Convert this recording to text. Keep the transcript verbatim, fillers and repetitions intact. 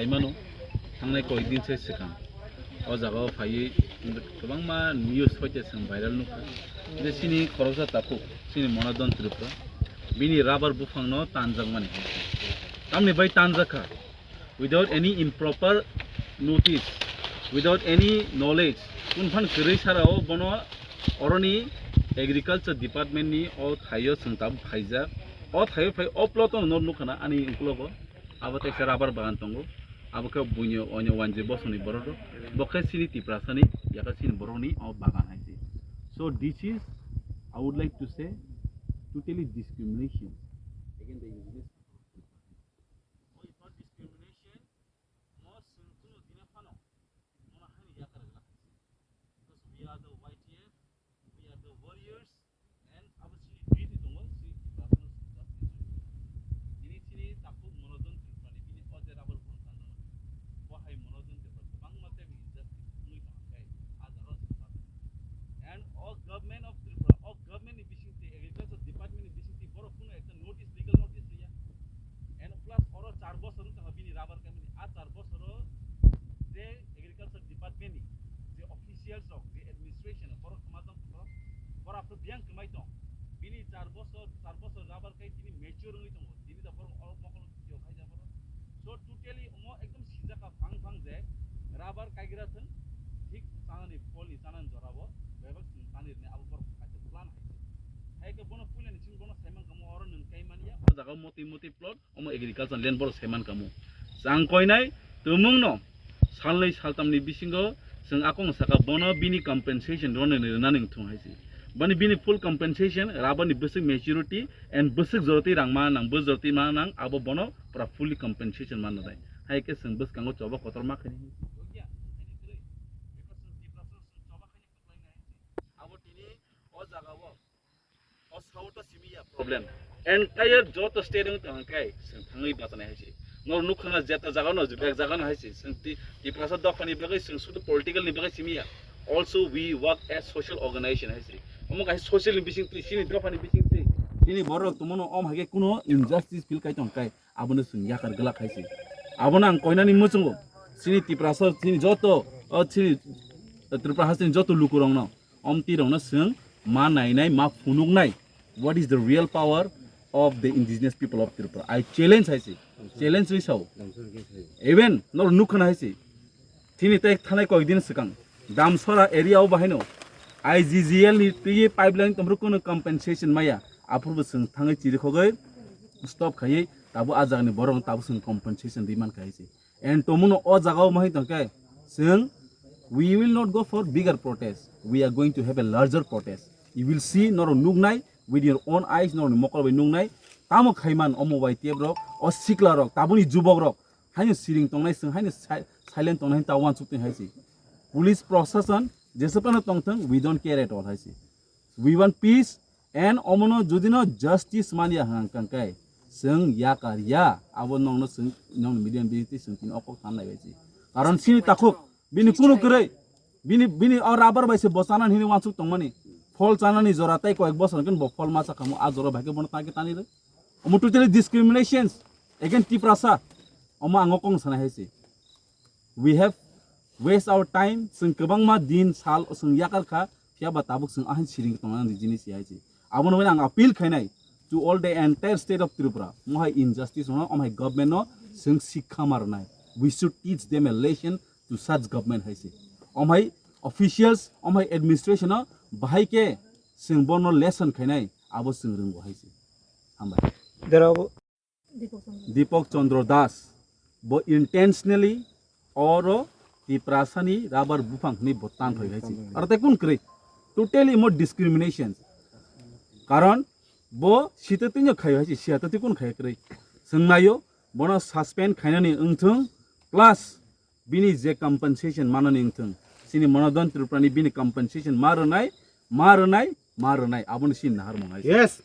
Mano, thangnai koikdin se swkang o jagao phaiwi kwbangma news hoite chwng viral nukha. Je chini khoroksa takhuk, chini Monodon Tripura, bini rubber buphangno tanjakmani. Tamni bai tanjakha? Without any improper notice, without any knowledge, kunphan kwrwi sarao bono oroni agriculture department ni o thaio chwng tabuk phaijak. O thaio phai o plot no nukha na ani uklogo. Abo teisa rubber bagan tongo. Abo khe buino oino wanjwi bosongni borok rok. Bo khe chini Tiprasani, yakha chini borokni o bagan hai se. So this is, I would like to say, totally discrimination against the indigenous people. O ipor discrimination, mo chwng kuno dine phano, mono haino yakar glak hai se. Because we are the Y T F, we are the warriors, and abo chini duty tongo, chini Tiprasano chini justice rwdi. Tini chini takhuk Monodon Tripurani bini o je rubber buphang tanjakmani, bo hai Monodon Tripura kwbangma tei injustice wngwi tongkha khe, a jagao chwng ma tongkha. And o government of Tripura, o government ni bisingtwi, agriculture department ni bisingtwi borok kuno ekta notice, legal notice riya. And plus oro char bosor wng tongkha bini rubber kaimani, a char bosoro je agriculture department ni je officials rok, je administration, borok kwma tong borok, borok aphuru biyang kwmai tong. Bini char bosor, char bosor rubber kai tini mature wngwi tongo. Tini da borok oro mokol yo khaija borok. So totally omo ekdom sijak ka phang phang je rubber kaigra thwng, thik chanani pholni chanani jorabo bebak chwng tanwi rwnai abo borok kaisa plan hai se. Hai khe bono puilani chwng bono saimang kamo oro nwng kai manya. O jaga motwi motwi plot. Omo agriculture land borok saiman kamo. Chang koinai tumungno salnwi saltamni bisingo chwng akong saka bono bini compensation rwnani rwnani wngthung hai se. Bani bini full compensation, rabani bwswk maturity and bwswk jorotwi rang ma nang, bwswk jorotwi ma nang, abo bono pura fully compensation manna dai. Hai khe chwng bwskango choba kotor ma khaini. Abo tini o jaga o O sao to simi ya problem. Entire joto state wng tong kai, chwng thangwi bachanai hai se. Nor nukha na jeta jaga no, bek jaga no hai se. Chwng ti, Tiprasa dopha ni bagwi, chwng sudu political ni bagwi simi ya. Also, we work as social organization hai se. Omo kaisa social ni bising twi, chini dopha ni bising twi, chini borok tongmano om hai khe kuno injustice feel kai tong kai. Abono chwng yakar glak hai se. Abono ang koinani muchungo. Chini Tiprasa, chini joto, o chini Tripura hasteni joto lukurokno, omtirokno chwng ma nainai, ma phunuknai. What is the real power of the indigenous people of Tripura? I challenge hai se. Challenge ri sao. Even nor nukha na hai se. Tini tei thanai koikdin swkang Damsora area o bahaino I G G L ni twi pipeline tomrok kuno compensation maya. Aphurbo chwng thangwi chirikhogwi stop khaiwi tabo a jagani borok tabo chwng compensation demand khai se. And tomuno o jaga o mahai tongkhe chwng, we will not go for bigger protest. We are going to have a larger protest. You will see, norok nuknai with your own eyes, norokni mokol bai nuknai. Tamo khaiman omo Y T F rok, o sikla rok, taboni jubok rok, haino siring tongnai chwng, haino si-, silent tongnai ta wansuk tong hai se. Police proshashan jesephano tongthung, we don't care at all hai se. We want peace and omono judino justice manya hwnkha khe chwng yakar ya, abo nongno chwng, nongni media ni bisingtwi chwng tini o kok sanai bai se. Karon chini takhuk, bini kunu kwrwi, bini, bini o rubber bai se bo chanani hini wansuk tongmani. Phol chanani jora tei koyek bosor hwnkhe bo phol ma cha khamu, a jora bai khe bono tangkhe tani rw. Omo totally discriminations against Tiprasa. Omo ang o kok sanai hai se. We have waste our time, chwng kwbangma din sal chwng yakar kha, phiya ba tabuk chwng ahai siring tongna ni jinis hai se. Abono ang appeal khainai to all the entire state of Tripura, mohai injustice no, omhai government no chwng sikha ma rwnai. We should teach them a lesson to such government hai se. Omhai officials, omhai administration no bahai khe chwng bono lesson khainai, abo chwng rwngo hai se. Hambai. Derabo Deepak Chandra Das, bo intentionally oro Tiprasani rubber buphang hwnwi bo tan thoi hai se. Aro tei kun kwrwi? Totally mo discrimination. Karon bo sita twi no khaio hai se, siya twi kun khaio kwrwi. Chwng naio, bono suspend khainani wngthung, plus bini je compensation manani wngthung. Chini Monodon Tripurani bini compensation ma rwnai, ma rwnai, ma rwnai. Abono chini naharmung hai se. Yes.